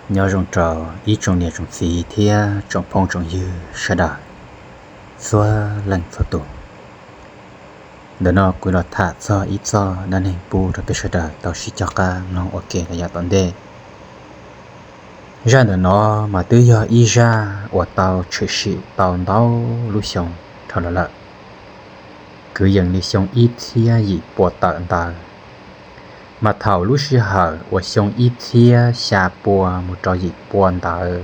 Nyob zoo rau ib tsoom niam tsoom txiv thiab tsoom phooj tsoom ywg sawv daws txhua leej txhua tus. Ntawm no kuv los tham txog ib txoj dab neeg pub rau peb sawv daws tau sib coj qab mloog ua ke los yav tom ntej. Zaj ntawm no mas twb yog ib zaj uas tau tshwm sim tau ntau lub xyoo dhau los lawm, kwv yees li xyoo ib txhiab yim pua tawm ntawd. Mas thaum lub sij hawm uas xyoo ib txhiab xya pua mus rau yim pua ntawd,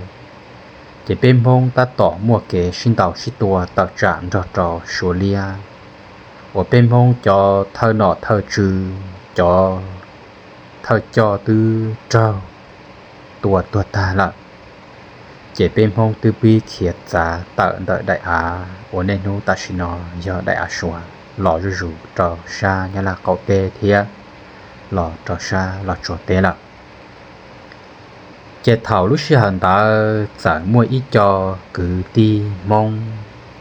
ces peb Hmoob tab tom muaj kev sib ntaus sib tua tawm tsam nrog rau Suav liab, uas peb Hmoob cov thawj nom thawj tswv, cov thawj coj twb raug tua tuag tag lawm. Ces peb Hmoob twb pib khiav txav tawm ntawm daim av uas niaj hnub tam sim no yog daim av Suav los zuj zus rau sab Nyab Laj qaum teb thiab los rau sab Los Tsuas teb lawm. Ces thaum lub sij hawm ntawd txawm muaj ib co kwv tij Hmoob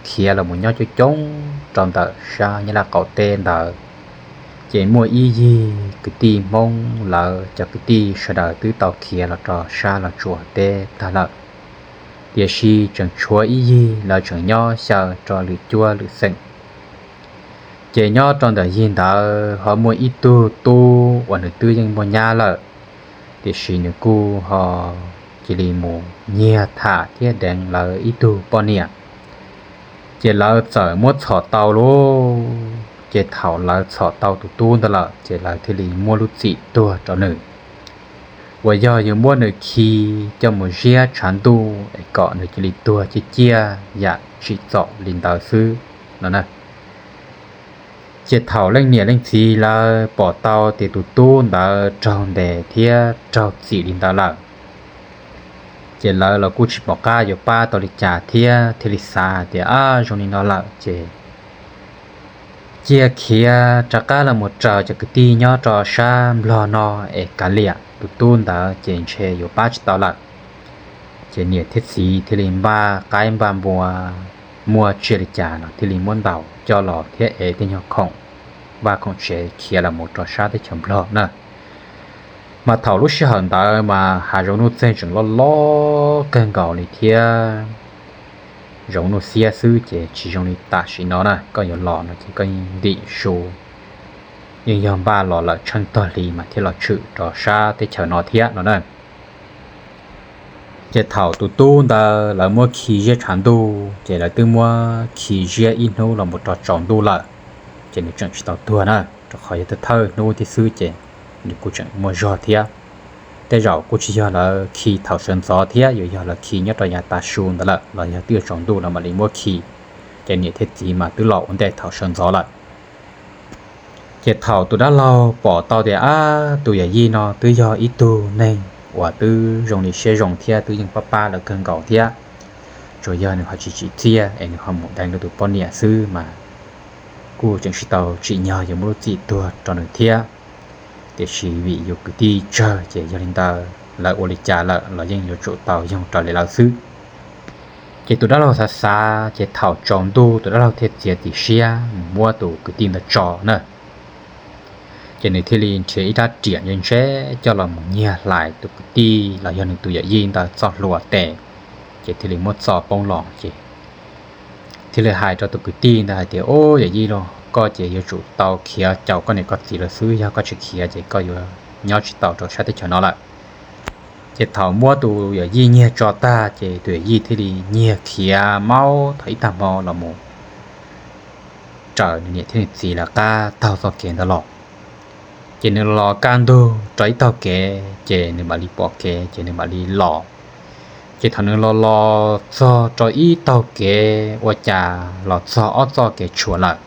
khiav los mus nyob coob coob rau ntawm sab Nyab Laj qaum teb ntawd. Ces muaj ib yig kwv tij Hmoob lawv cov kwv tij sawv daws twb tau khiav los rau sab Los Tsuas teb tag lawm, tiam sis tseem tshuav ib yig lawv tseem nyob xyaw rau lwm cuab lwm xeem. Ces nyob rau ntawm yig ntawd ho muaj ib tug tub uas nws twb yeej muaj nyab lawm, tiam sis nws kuj ho cia li mus nyiag tham thiab deev lawv ib tug poj niam. Ces lawv txawm muab txhom tau lauj. Ces thaum lawv txhom tau tus tub ntawd lawm ces lawv thiaj li muab lub txim tuag rau nws, uas yog yuav muab nws khi coj mus ziab tshav ntuj es kom nws cia li tuag ciaj ciaj yam tsim txom li ntawd xwb no na. Ces thaum leej niam leej txiv lawv pom tau tias tus tub ntawd raug ntes thiab raug txim li ntawd lawm, ces lawv los kuj tsis pom qab yuav pab tau li cas thiab thiaj li xav hais tias, ab, zoo li no lawm ces cia khiav rov qab los mus raws cov kwv tij nyob rau sab Nplog no es kav liam, tus tub ntawd ces ntshe yuav pab tsis tau lawm. Ces niam thiab txiv thiaj li npaj qaib npaj npua, muaj tsiaj li cas los thiaj li muab ntaus coj los thiab ev tej nyuag khoom vaj khoom tsev khiav los mus rau sab teb chaws Nplog na. Mas thaum lub sij hawm ntawd mas hav zoov nuj txeeg tseem loj loj kawg nkaus li thiab. Zoov nuj xiab xwb ces tsis zoo li tam sim no na, koj yuav los no ces koj yeej ntim su, yeej yog npaj los lawm tsheej tog hli mas thiaj los tshwm rau sab teb chaws no thiab no na. Ces thaum tus tub ntawd lawv muab khi ziab tshav ntuj ces lawv twb muab khi ziab ib hnub los mus rau tsaus ntuj lawm, ces nws tseem tsis tau tuag na, rau qhov yog thawj hnub thiab xwb ces nws kuj tseem muaj zog thiab. Tej zaum kuj tsis yog lawv khi thaum sawv ntxov thiab, yuav yog lawv khi nyob rau yav tav su ntawd lawm los yog twb yuav tsaus ntuj lawv mam li muab khi. Ces niam thiab txiv mas twb los ua ntej thaum sawv ntxov lawm. Ces thaum tus dab laug pom tau tias, ab, tus yawm yij no twb yog ib tug neeg uas twb zoo li siab zoo thiab twb yeej pab pab lawv kawg nkaus thiab, tsuas yog nws ho tsis tsim txiaj es nws ho mus deev lawv tus poj niam xwb mas kuj tseem tsis tau tsim nyog yuav muab lub txim tuag rau nws thiab. Tiam sis vim yus kwv tij tsawg ces yog li ntawd lawv ua li cas lawm los yeej yuav tsum tau yoog raws li lawv xwb. Ces tus dab laug xav xav ces thaum tsaus ntuj tus dab laug thiaj txiav txim siab mus muab tus kwv tij ntawd tso na. Ces nws thiaj li nrhiav ib rab riam ntse ntse coj los mus nyiag hlais tus kwv tij los yog nws tus yawm yij ntawd txoj hlua tes, ces thiaj li muab txo poob los ces thiaj li hais rau tus kwv tij ntawd hais tias, ub, yawm yij lauj, koj ces yuav tsum tau khiav caum koj niam koj txiv lawm xwb, yog koj tsis khiav ces koj yuav nyob tsis tau rau sab teb chaws no lawm. Ces thaum muab tus yawm yij nyiag tso tag ces tus yawm yij thiaj li nyiag khiav maub thaum ib tag hmo los mus raws nws niam thiab nws txiv lawv qab taug txoj kev ntawd los. Ces nws los kaj ntug rau ib taug kev ces nws mam li pom kev ces nws mam li los. Ces thaum nws los los txog rau ib taug kev ua cas los txog ob txoj kev tshuam lawm,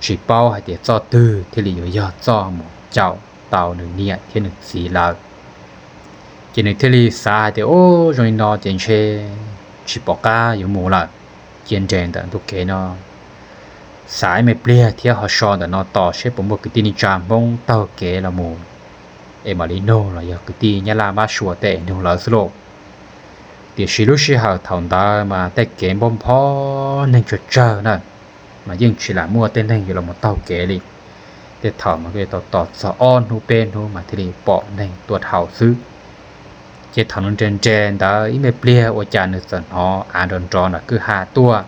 tsis paub hais tias txoj twg thiaj li yuav yog txoj mus caum tau nws niam thiab nws txiv lawm. Ces nws thiaj li xav hais tias, ub, zoo li no ces ntshe tsis pom qab yuav mus lawm, cia nres ntawm ntu kev no xav ib me pliag thiab ho so ntawm no tos seb puas muaj kwv tij neej tsa Hmoob taug kev los mus es mam li nug los yog kwv tij Nyab Laj mab sua tej es nug lawv xwb lauj. Tiam sis lub sij hawm thaum ntawd mas tej kev npau npho neeg tsawg tsawg na, mas yeej tsis lam muaj tej neeg yuav los mus taug kev li. Tej thaum mas kuj yuav tau tos txog ob hnub peb hnub mas thiaj li pom neeg tuaj dhau xwb. Ces thaum nws nres nres ntawd ib me pliag ua cas nws txawm hnov av nrov nrov nram kwj ha tuaj.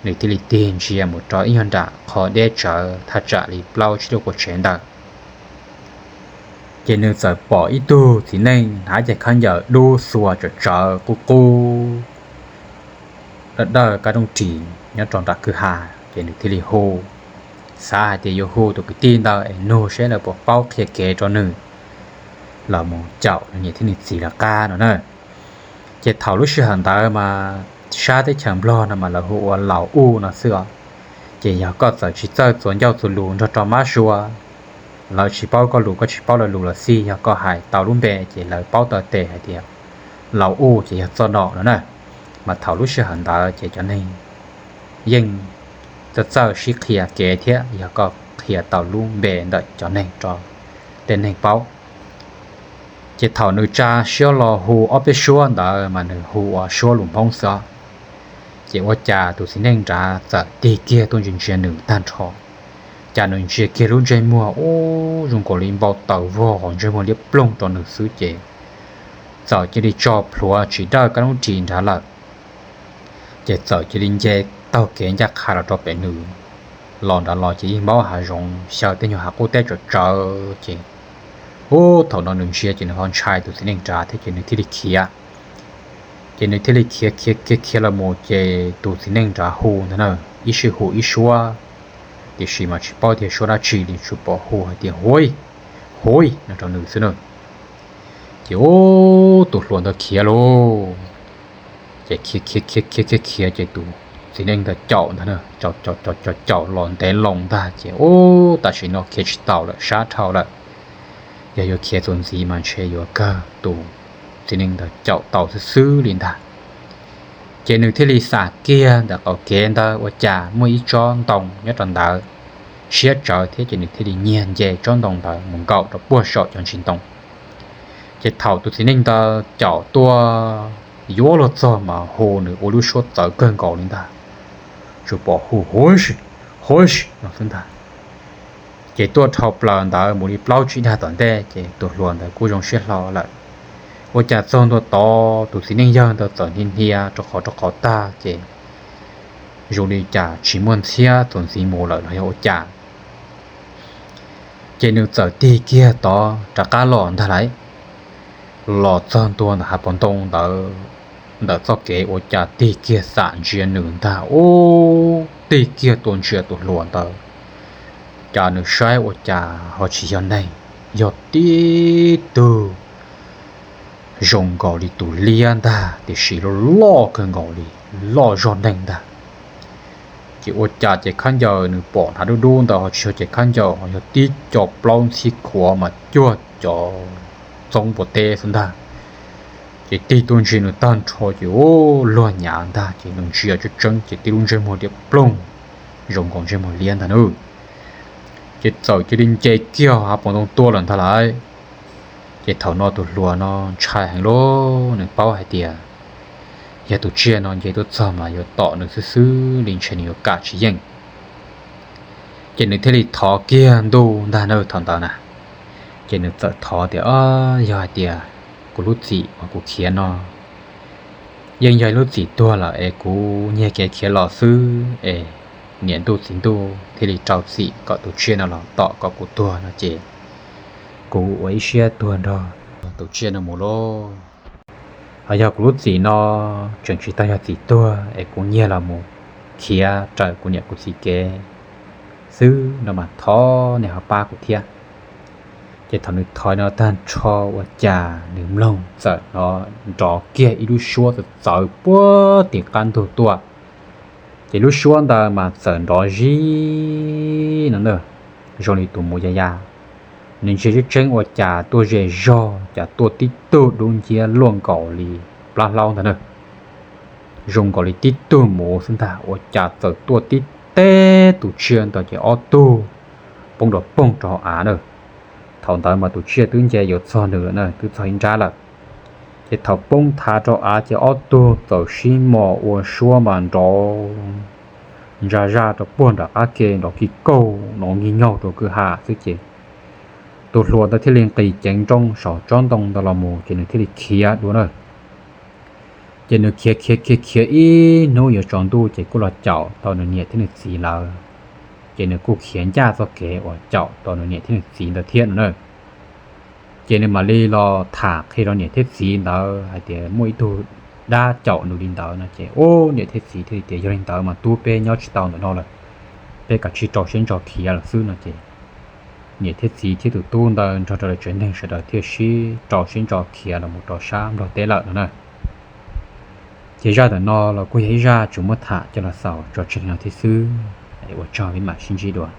Nws thiaj li tig ntsia mus rau ib nyuag nram qhov deb tsawv thaj tsam li plaub tsib lub quas tsev ntawd. Ces nws txawm pom ib tug txiv neej hnav cev khaub ncaws dub xuas tsawv tsawv qub qub, dawb dawb kab rooj ris nyob rau nram kwj ha. Ces nws thiaj li hu, xav hais tias yuav hu tus kwv tij ntawd es nug seb lawv puas paub qhia kev rau nws los mus caum nws niam thiab nws txiv lawv qab no na. Ces thaum lub sij hawm ntawd mas sab teb chaws Nplog no mas lawv hu ua laus uj no xwb os. Ces yog koj txawm tsis txawj txuas ncauj txuas lus nrog rau mab sua, lawv tsis paub koj lus koj tsis paub lawv lus los xij, yog koj hais tau lub npe ces lawv paub taw tes hais tias laus uj ces yog txoj nom no na. Mas thaum lub sij hawm ntawd ces cov neeg yeej txawj txawj sib qhia kev thiab yog koj qhia tau lub npe ntawm cov neeg rau tej neeg paub. Ces thaum nws tsa siab los hu ob peb suab ntawd mas nws hu ua suab lus Hmoob xwb os. Ces ua cas tus txiv neej nrad txawm tig kiag tuaj ntsia ntsia nws tag nrho. Cas nws ntsia kiag lub ntsej muag ub zoo nkaus li npau taws vog, ntsej muag liab ploog rau nws xwb ces txawm cia li tso plhuav tsis dawj kab lub ris nrad lawm. Ces txawm cia li nce taug kev ncaj qha los rau pem nws. Los nrad los ces yeej npaub hav zoov xyaw tej nyuag hav qub teb tsawv tsawv ces ub thaum no nws ntsia ces nws ho ntshai tus txiv neej nrad thiab ces nws thiaj li khiav. Ces nws thiaj li khiav khiav khiav khiav los mus ces tus txiv neej nrad hu ntag na, ib sij hu ib suab, tiam sis mas tsis paub tias suab dab tsi li, tsuas pom hu hais tias huv, huv no rau nws xwb na. Ces ub tus hluas ntawd khiav lauj. Ces khiav khiav khiav khiav khiav khiav ces tus txiv neej ntawd caum ntag, caum caum caum caum los ntev loo ntag ces ub tam sim no khiav tsis taus lawm, sab dhau lawm. Yog yuav khiav txuas ntxiv mas ntshe yuav kawg tus txiv neej ntawd caum tau xwb xwb li ntag. Ces nws thiaj li xam kiag ntawm qaum kev ntawd ua cas muaj ib tsob ntoo nyob rau ntawd siab tsawv thiab ces nws thiaj li nyiag nce tsob ntoo ntawd mus nkaum rau puag saum cov ntsis ntoo. Ces thaum tus txiv neej ntawd caum tuaj yuav luag txog mas hu nws ua lub suab txawv kawg nkaus li ntag, tsuas pom hu huv, huv no xwb ntag. Ces tuaj dhau plaws ntawd mus li plaub tsib dag tom ntej ces tus hluas ntawd kuj zoo siab hlo lawm. Ua cas txog ntua tod tus txiv neej yawg ntawd txawm hnia hnia rau qhov rau qhov tag ces zoo li cas tsis muaj ntxhiab txuas ntxiv mus lawm los yog ua cas. Ces nws txawm tig kiag tod rov qab los ntag lauj. Los txog ntua ntawm hav paus ntoo ntawd, ntawm txoj kev ua cas tig kiag xam ntsia nws ntag, ub tig kiag tua ntsia tus hluas ntawd. Cas nws saib ua cas ho tsis yog neeg, yog tib tug zoo nkaus li tus liab ntag tiam sis loj loj kawg nkaus li, loj zog neeg ntag. Ces ua cas ces khaub ncaws nws pom hnav dub dub ntawd ho tsis yog ces khaub ncaws, ho yog tib co plaub ntxhib khuav mas cuag cov txoob npua teb xwb ntag. Ces tig tuaj ntsia nws tag nrho ces ub luag nyav ntag ces nws ntsia tseeb tseeb ces tib lub ntsej muag liab ploog zoo nkaus ntsej muag liab ntag nawb. Ces txawm cia li nce kiag hav paus ntoo tuaj lawm ntag lauj. Ces thaum no tus hluas no ntshai heev lauj, nws paub hais tias yog tus tsiaj no nce tuaj txog mas yuav tom nws xwb xwb li ntshe nws yuav kam tsis yeej. Ces nws thiaj li thov kiag ntuj ntag na thaum ntawd na. Ces nws txawm thov tias, Yog hais tias kuv lub txim uas kuv khiav no yeej yog ib lub txim tuag lawm es kuv nyiag kev khiav los xwb es niam ntuj txiv ntuj thiaj li rau txim kom tus tsiaj no los tom kom kuv tuag no ces kuv ua ib siab tuag nrog tus tsiaj no mus lauj. Ho yog kuv lub txim no tseem tsis tau yog txim tuag es kuv nyiag los mus khiav raws kuv niam kuv txiv kev xwb no mas thov nej ho pab kuv thiab. Ces thaum nws thov no tag nrho ua cas nws mloog txawm hnov nrov kiag ib lub suab txawv txawv puag tim qab ntug tuaj. Ces lub suab ntawd mas txawm nrov zib no na, zoo li tus mus ya ya. Nws ntsia tseeb tseeb ua cas tuaj ze zog, cas tuaj tib tug dub nciab luaj nkaus li plab hlaub ntag na. Zoo nkaus li tib tug mus xwb ntag, ua cas txawm tuaj tib teg tus tsiaj ntawd ces ob tug poob nrov poog rau hauv av na. Thaum ntawd mas tus tsiaj twb nce yuav txog nws lawm na, twb txog ib nrab lawm. Ces thaum poob thav rau av ces ob tug txawm sib mos ua suab mas nrov ntsa zaj rau puag nram qab ke, nrov ki kaug nrov nkig nyaug rau kwj ha xwb ces tus hluas ntawd thiaj li nqis ceev nrooj saum tsob ntoo ntawd los mus ces nws thiaj li khiav dua na. Ces nws khiav khiav khiav khiav ib hnub yuav tsaus ntuj ces kuj los caum tau nws niam thiab nws txiv lawm. Ces nws kuj khiav ncaj txoj kev uas caum tau nws niam thiab nws txiv ntawd thiab no na. Ces nws mam li los tham qhia rau niam thiab txiv ntawd hais tias muaj ib tug dab caum nws li ntawd no ces ub niam thiab txiv thiaj li tias yog li ntawd mas tub peb nyob tsis tau ntawm no lawm, peb kav tsij rau siab ntso khiav lawm xwb no ces niam thiab txiv thiab tus tub ntawd nrog rau lawv tsev neeg sawv daws thiaj sib rau siab ntso khiav los mus rau sab Nplog teb lawm no na. Ces zaj ntawm no los kuj yog ib zaj tsuas muab tham coj los xaus tso tseg li no thiab xwb. Ua tsaug, peb mam sib ntsib dua.